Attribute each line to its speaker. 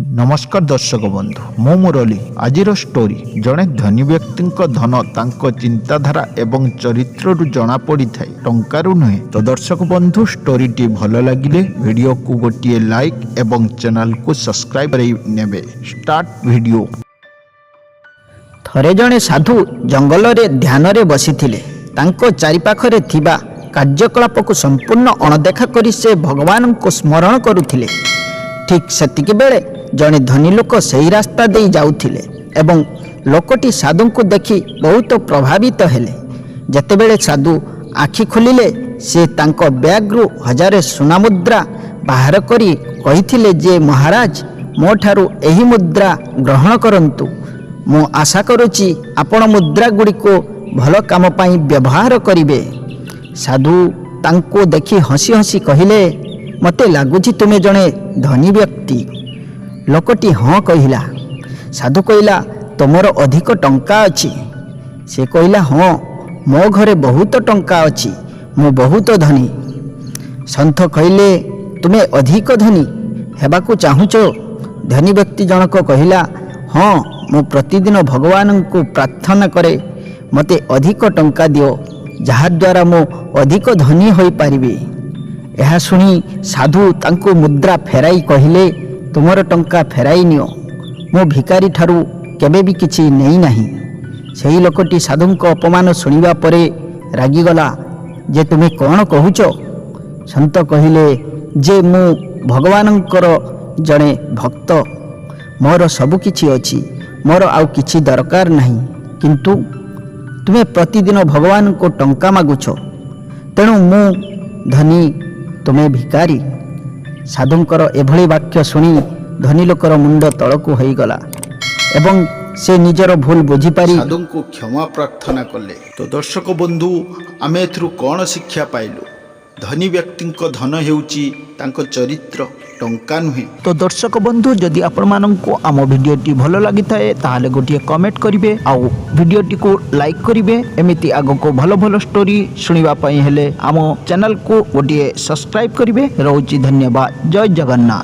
Speaker 1: ନମସ୍କାର ଦର୍ଶକ ବନ୍ଧୁ, ମୁଁ ମୁରଲୀ। ଆଜିର ଷ୍ଟୋରି: ଜଣେ ଧନୀ ବ୍ୟକ୍ତିଙ୍କ ଧନ ତାଙ୍କ ଚିନ୍ତାଧାରା ଏବଂ ଚରିତ୍ରରୁ ଜଣା ପଡ଼ିଥାଏ, ଟଙ୍କାରୁ ନୁହେଁ। ତ ଦର୍ଶକ ବନ୍ଧୁ, ଷ୍ଟୋରିଟି ଭଲ ଲାଗିଲେ ଭିଡ଼ିଓକୁ ଗୋଟିଏ ଲାଇକ୍ ଏବଂ ଚ୍ୟାନେଲକୁ ସବସ୍କ୍ରାଇବ୍ କରି ନେବେ। Start video.
Speaker 2: ଥରେ ଜଣେ ସାଧୁ ଜଙ୍ଗଲରେ ଧ୍ୟାନରେ ବସିଥିଲେ। ତାଙ୍କ ଚାରିପାଖରେ ଥିବା କାର୍ଯ୍ୟକଳାପକୁ ସମ୍ପୂର୍ଣ୍ଣ ଅଣଦେଖା କରି ସେ ଭଗବାନଙ୍କୁ ସ୍ମରଣ କରୁଥିଲେ। ଠିକ୍ ସେତିକି ବେଳେ ଜଣେ ଧନୀ ଲୋକ ସେହି ରାସ୍ତା ଦେଇ ଯାଉଥିଲେ ଏବଂ ଲୋକଟି ସାଧୁଙ୍କୁ ଦେଖି ବହୁତ ପ୍ରଭାବିତ ହେଲେ। ଯେତେବେଳେ ସାଧୁ ଆଖି ଖୋଲିଲେ, ସେ ତାଙ୍କ ବ୍ୟାଗରୁ ହଜାରେ ସୁନା ମୁଦ୍ରା ବାହାର କରି କହିଥିଲେ ଯେ, "ମହାରାଜ, ମୋ ଠାରୁ ଏହି ମୁଦ୍ରା ଗ୍ରହଣ କରନ୍ତୁ। ମୁଁ ଆଶା କରୁଛି ଆପଣ ମୁଦ୍ରା ଗୁଡ଼ିକୁ ଭଲ କାମ ପାଇଁ ବ୍ୟବହାର କରିବେ।" ସାଧୁ ତାଙ୍କୁ ଦେଖି ହସି ହସି କହିଲେ, "ମୋତେ ଲାଗୁଛି ତୁମେ ଜଣେ ଧନୀ ବ୍ୟକ୍ତି।" ଲୋକଟି ହଁ କହିଲା। ସାଧୁ କହିଲା, "ତୁମର ଅଧିକ ଟଙ୍କା ଅଛି?" ସେ କହିଲା, "ହଁ, ମୋ ଘରେ ବହୁତ ଟଙ୍କା ଅଛି। ମୁଁ ବହୁତ ଧନୀ।" ସନ୍ଥ କହିଲେ, "ତୁମେ ଅଧିକ ଧନୀ ହେବାକୁ ଚାହୁଁଛ?" ଧନୀ ବ୍ୟକ୍ତି ଜଣକ କହିଲା, "ହଁ, ମୁଁ ପ୍ରତିଦିନ ଭଗବାନଙ୍କୁ ପ୍ରାର୍ଥନା କରେ, ମୋତେ ଅଧିକ ଟଙ୍କା ଦିଅ, ଯାହାଦ୍ୱାରା ମୁଁ ଅଧିକ ଧନୀ ହୋଇପାରିବି।" ଏହା ଶୁଣି ସାଧୁ ତାଙ୍କୁ ମୁଦ୍ରା ଫେରାଇ କହିଲେ, "ତୁମର ଟଙ୍କା ଫେରାଇ ନିଅ। ମୁଁ ଭିକାରୀ ଠାରୁ କେବେ ବି କିଛି ନେଇନାହିଁ।" ସେହି ଲୋକଟି ସାଧୁଙ୍କ ଅପମାନ ଶୁଣିବା ପରେ ରାଗିଗଲା ଯେ, "ତୁମେ କ'ଣ କହୁଛ?" ସନ୍ଥ କହିଲେ ଯେ, "ମୁଁ ଭଗବାନଙ୍କର ଜଣେ ଭକ୍ତ। ମୋର ସବୁ କିଛି ଅଛି। ମୋର ଆଉ କିଛି ଦରକାର ନାହିଁ। କିନ୍ତୁ ତୁମେ ପ୍ରତିଦିନ ଭଗବାନଙ୍କୁ ଟଙ୍କା ମାଗୁଛ। ତେଣୁ ମୁଁ ଧନୀ, ତୁମେ ଭିକାରୀ।" ସାଧୁଙ୍କର ଏଭଳି ବାକ୍ୟ ଶୁଣି ଧନୀ ଲୋକର ମୁଣ୍ଡ ତଳକୁ ହୋଇଗଲା ଏବଂ ସେ ନିଜର ଭୁଲ ବୁଝିପାରି
Speaker 1: ସାଧୁଙ୍କୁ କ୍ଷମା ପ୍ରାର୍ଥନା କଲେ। ତ ଦର୍ଶକ ବନ୍ଧୁ, ଆମେ ଏଥିରୁ କ'ଣ ଶିକ୍ଷା ପାଇଲୁ? ଧନୀ ବ୍ୟକ୍ତିଙ୍କ ଧନ ହେଉଛି ତାଙ୍କ ଚରିତ୍ର, ଟଙ୍କା ନୁହେଁ। ତ ଦର୍ଶକ ବନ୍ଧୁ, ଯଦି ଆପଣମାନଙ୍କୁ ଆମ ଭିଡ଼ିଓଟି ଭଲ ଲାଗିଥାଏ, ତାହେଲେ ଗୋଟିଏ କମେଣ୍ଟ କରିବେ ଆଉ ଭିଡ଼ିଓଟିକୁ ଲାଇକ୍ କରିବେ। ଏମିତି ଆଗକୁ ଭଲ ଭଲ ଷ୍ଟୋରି ଶୁଣିବା ପାଇଁ ହେଲେ ଆମ ଚ୍ୟାନେଲକୁ ଗୋଟିଏ ସବସ୍କ୍ରାଇବ୍ କରିବେ। ରହୁଛି, ଧନ୍ୟବାଦ। ଜୟ ଜଗନ୍ନାଥ।